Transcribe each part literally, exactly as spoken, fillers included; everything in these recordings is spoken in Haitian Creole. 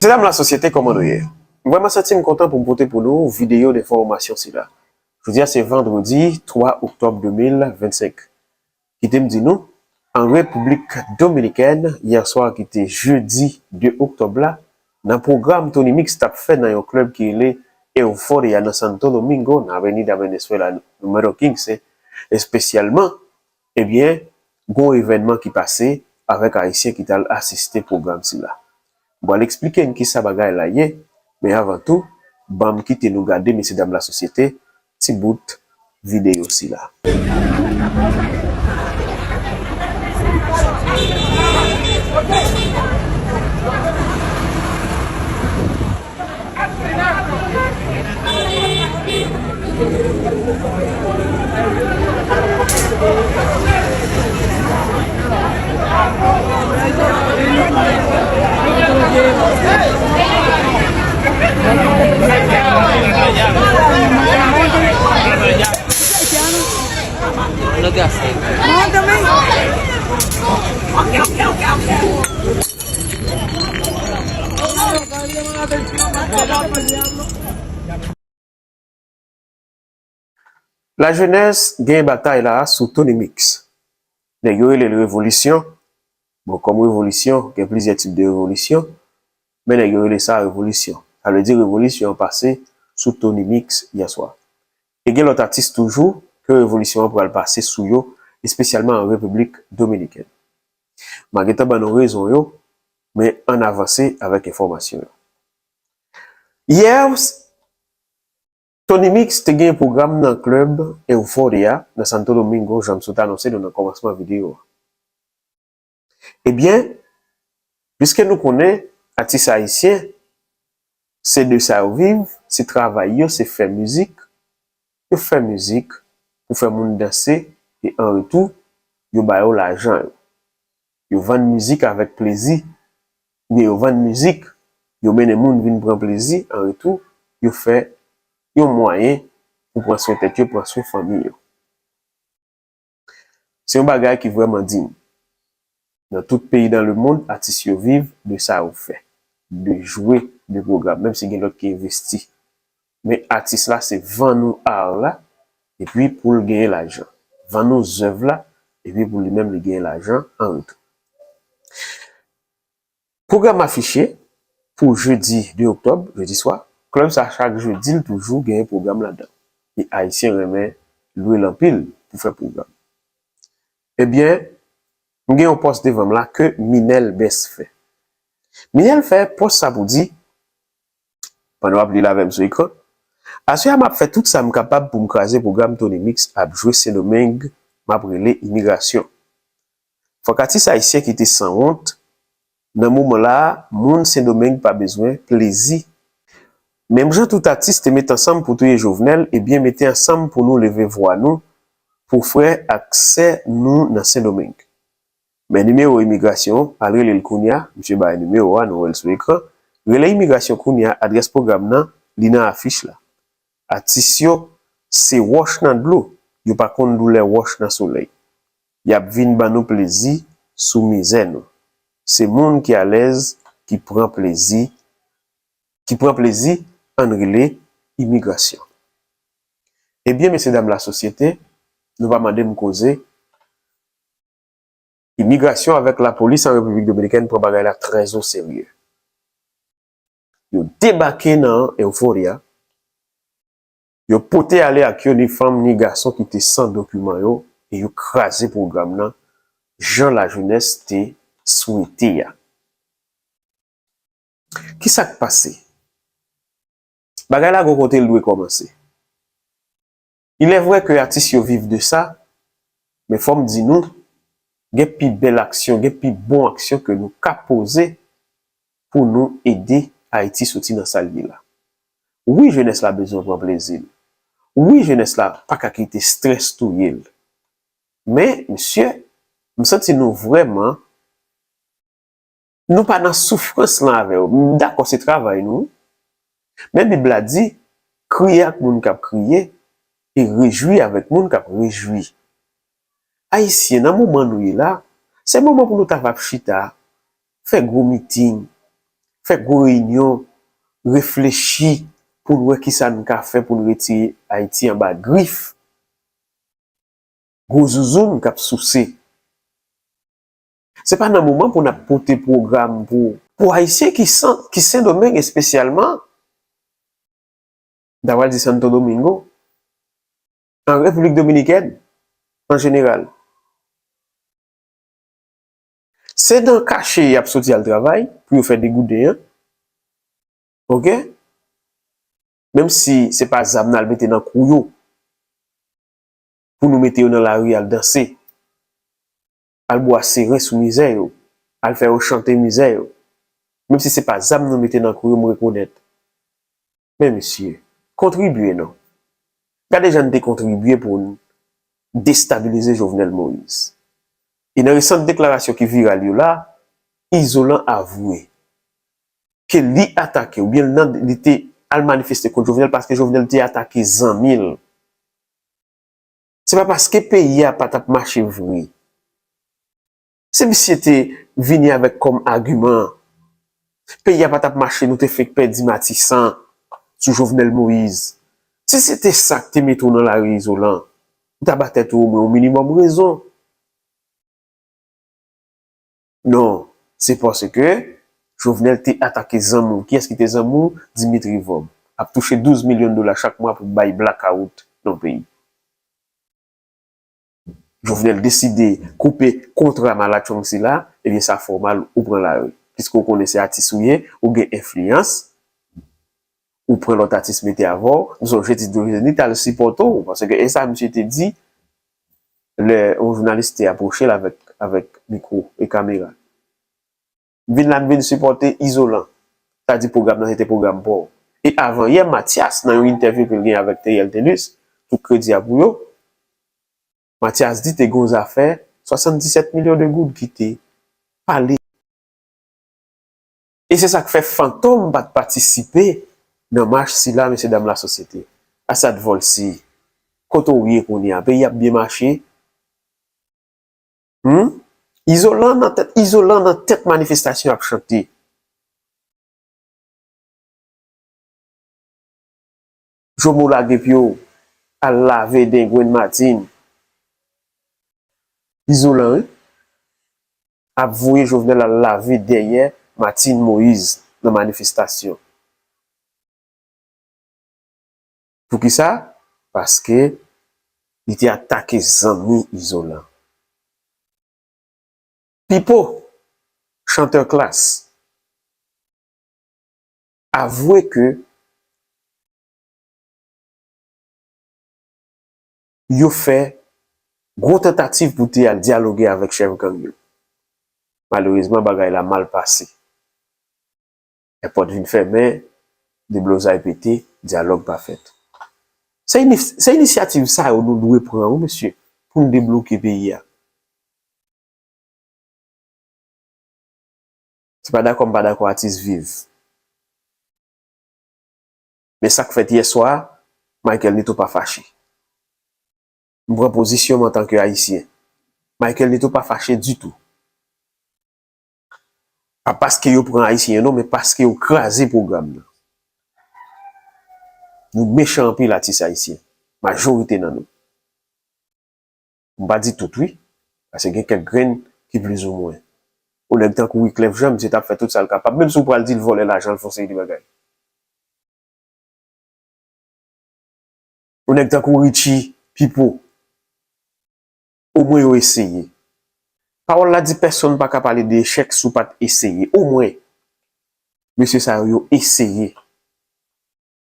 Medam lasosyete, kòman nou ye? M vrèman santi m kontan pou m pote pou nou videyo de enfòmasyon sila. Jodi a se vandredi twa oktòb de mil vennsenk. Kite m di nou, an Repiblik Dominikèn, yè swa ki te jedi de oktòb la, nan pwogram Tony Mix t ap fè nan yon klèb ki rele Euphoria nan Santo Domingo, nan Avenida Venezuela nimewo kenz, espesyalman, ebyen, gon evènman ki pase avèk Ayisyen ki t al asiste pwogram sila. M pral eksplike n kisa bagay la ye, men avan tou, ban m kite nou gade, mesyedam lasosyete, ti bout videyo sila. Lajenès gen batay la sou Tony Mix. Nèg yo rele l revolisyon. Bon, kòm revolisyon, gen plizyè tip de revolisyon, men nèg yo rele sa revolisyon. Sa vle di revolisyon an pase sou Tony Mix yè swa. E gen lòt atis toujou ke revolisyon an pral pase sou yo, espesyalman an Repiblik Dominikèn. M a gentan ban nou rezon yo, men ann avanse avèk enfòmasyon yo. Yè, Tony Mix te gen pwogram nan klèb Euphoria nan Santo Domingo, jan m sot anonse nou nan kòmansman videyo a. Ebyen, piske nou konnen atis ayisyen, se de sa yo viv, se travay yo, se fè mizik, yo fè mizik pou fè moun danse, e an retou, yo ba yo lajan yo. Yo vann mizik avèk plezi, oubyen yo vann mizik, yo mennen moun vin pran plezi, an retou, yo fè yon mwayen pou pran swen tèt yo, pran swen fanmi yo. Se yon bagay ki vrèman diy. Nan tout peyi dans le monde, atis yo viv de sa yo fè, de jwe, de pwogram, menm si gen lòt ki envesti. Men atis la, se vann ou ar la, epi pou l genyen lajan. Vann ou zèv la, epi pou li menm li genyen lajan an retou. Pwogram afiche pou jedi de oktòb, jedi swa. Klèb sa, chak jedi, l toujou genyen pwogram ladan. E Ayisyen renmen lwe l anpil pou fè pwogram. Ebyen, m gen yon pòs devan m la ke Minel Best fè. Minel fè pòs sa pou di, pandan w ap li l avè m sou ekran, aswè a m ap fè tout sa m kapab pou m kraze pwogram Tony Mix ap jwe Sendomeng, m ap rele imigrasyon. Fòk atis ayisyen kite sanwont. Nan moman la a, moun Sendomeng pa bezwen plezi. Menm jan tout atis te met ansanm pou touye Jovenel, ebyen mete ansanm pou nou leve vwa nou pou frè ak sè nou nan Sendomeng. Men nimewo imigrasyon, al rele l kounye a, misye bay nimewo a, nou wè l sou ekran. Rele imigrasyon kounye a, adrès pwogram nan, li nan afich la. Atis yo se wòch nan dlo, yo pa konn doulè wòch nan solèy. Y ap vin ban nou plezi sou mizè nou. Se moun ki alèz, ki pran plezi, ki pran plezi, ann rele imigrasyon. Ebyen, mesyedam lasosyete, nou pa mande m koze. Imigrasyon avèk lapolis an Repiblik Dominikèn pran bagay la trè o serye. Yo debake nan Euphoria, yo pote ale ak yo ni fanm ni gason ki te san dokiman yo, e yo kraze pwogram nan jan lajenès te swete a. Kisa k pase? Bagay la gon kote l dwe kòmanse. Il est vrai que atis yo viv de sa, men fò m di nou, gen pi bèl aksyon, gen pi bon aksyon ke nou ka poze pou nou ede Ayiti soti nan sa l ye la. Wi, jenès la bezwen pran plezi l. Wi, jenès la pa ka kite estrès touye l. Men, mesye, m santi nou vrèman, nou pa nan soufrans lan avè yo. M dakò, se travay nou. Men Bib la di, kriye ak moun k ap kriye, e rejwi avèk moun k ap rejwi. Ayisyen, nan moman nou ye la, se moman pou nou ta va ap chita, fè gwo miting, fè gwo reyinyon, reflechi pou n wè kisa n ka fè pou n retire Ayiti anba grif gwo zouzoun k ap souse. Se pa nan moman pou n ap pote pwogram pou, pou Ayisyen ki Sen, ki Sendomeng espesyalman, m ta pral di Santo Domingo, an Repiblik Dominikèn, an jeneral. Se nan kache y ap soti al travay pou yo fè degouden an. Oke? Menm si se pa zam n al mete nan kou yo, pou nou mete yo nan lari al danse, al bwase ren sou mizè yo, al fè yo chante mizè yo. Menm si se pa zam nou mete nan kou yo, m rekonèt. Men mesye, kontribye non. Gade jan n te kontribye pou n destabilize Jovenel Moïse. E nan resan deklarasyon ki viral yo la, Izolan avwe ke li atake, oubyen nan, li te al manifeste kont Jovenel paske Jovenel te atake zanmi l. Se pa paske peyi a pa t ap mache vre. Si misye te vini avèk kòm agiman, peyi a pa t ap mache, nou te fenk pèdi Matisan sou Jovenel Moïse. Si se te sa k te mete w nan lari Izolan, ou ta ba tèt ou omwen yon minimòm rezon. Non, se paske Jovenel te atake zanmi w. Kiyès ki te zanmi w? Dimitri Vorbe. Ap touche douz milyon dola chak mwa pou bay blakawout nan peyi. Jovenel deside koupe kontra malatchong sila, ebyen sa fè w mal, ou pran lari. Piske w konnen se atis ou ye, ou gen enfliyans, ou pran lòt atis mete avè w. M sonje Titi Dojeni t al sipòte w, paske e sa misye te di lè yon jounalis te apwoche l avèk, avèk mikwo e kamera. M vin la, m vin sipòte Izolan. Sa di pwogram nan se te pwogram pa w. E avan yè, Mathias, nan yon entèvyou ke l gen avèk Theriel Thelus, tout kredi a pou yo, Mathias di te gen yon zafè swasanndisèt milyon de goud ki te pale. E se sa k fè Fantom pa t patisipe nan mach sila, mesye dam lasosyete. Assad Volcy, kote w ye kounye a? Peyi ap byen mache? Hmm? Izolan nan tèt, Izolan nan tèt manifestasyon ap chante. Jomo lage pye w, al lave dengwenn Martine. Izolan, wi. Ap voye Jovenel al lave dèyè Martine Moïse nan manifestasyon. Poukisa? Paske li te atake zanmi Izolan. Pipo, chantè Klass, avwe ke yo fè gwo tantativ pou te al dyaloge avèk chèf gang yo. Malerezman, bagay la mal pase. Èpòt vin fèmen, deblozay pete, dyalòg pa fèt. Se ini-, se inisyativ sa yo nou dwe pran, wi, mesye, pou n debloke peyi a. Se pa dakò, m pa dakò, atis viv. Men sa k fèt yè swa, Michael Nito pa fache. M pran pozisyon m antanke Ayisyen. Michael Nito pa fache ditou. Pa paske yo pran Ayisyen yo non, men paske yo kraze pwogram nan. Nou mechan anpil, atis ayisyen. Majorite nan nou. M pa di tout, wi. Paske gen kèk grenn ki plizoumwen. Yon nèg tankou Wyclef Jean, misye t ap fè tout sa l kapab. Menm si w pral di l vòlè lajan, l fè yon seri de bagay. Yon nèg tankou Richie, Pipo, omwen yo eseye. Pawòl la di pèsonn pa ka pale de echèk si w pa t eseye. Omwen, mesye sa yo, yo eseye.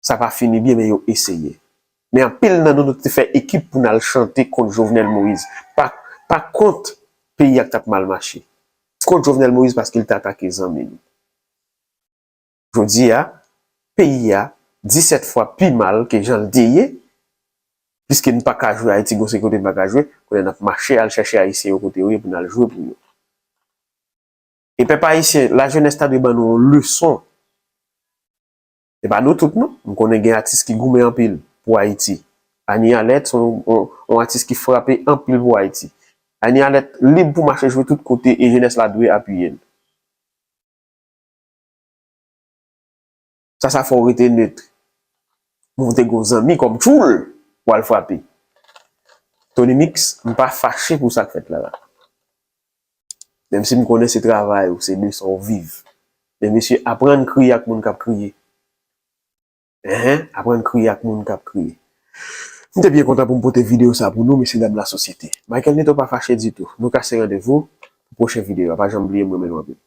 Sa pa fini byen, men yo eseye. Men anpil nan nou, nou te fè ekip pou n al chante kont Jovenel Moïse. Pa, pa kont peyi a k t ap mal mache. Kont Jovenel Moïse paske l te atake zanmi nou. Jodi a, peyi a disèt fwa pi mal ke jan l te ye, piske n pa ka jwe Ayiti, gon seri kote n pa ka jwe, kounye a n ap mache al chèche Ayisyen yo kote yo ye pou n al jwe pou yo. E pèp ayisyen, lajenès ta dwe ban nou yon leson. E pa nou tout non. M konnen gen atis ki goumen anpil pou Ayiti. Anie Alerte se yon, yon, yon atis ki frape anpil pou Ayiti. Anie Alerte lib pou mache jwe tout kote e jenès la dwe apiye l. Sa, sa fè w rete net. Mwen te gon zanmi kòm tchoul pou al frape. Tony Mix, m pa fache pou sa k fèt la la. Menm si m konnen se travay ou, se de sa w viv. Men mesye, aprann kriye ak moun k ap kriye. Enhen, aprann kriye ak moun k ap kriye. M te byen kontan pou m pote videyo sa pou nou, mesye dam lasosyete. Michael Neto pa fache ditou. Nou kase randevou pou pwochen videyo a. Pa janm bliye m renmen nou anpil.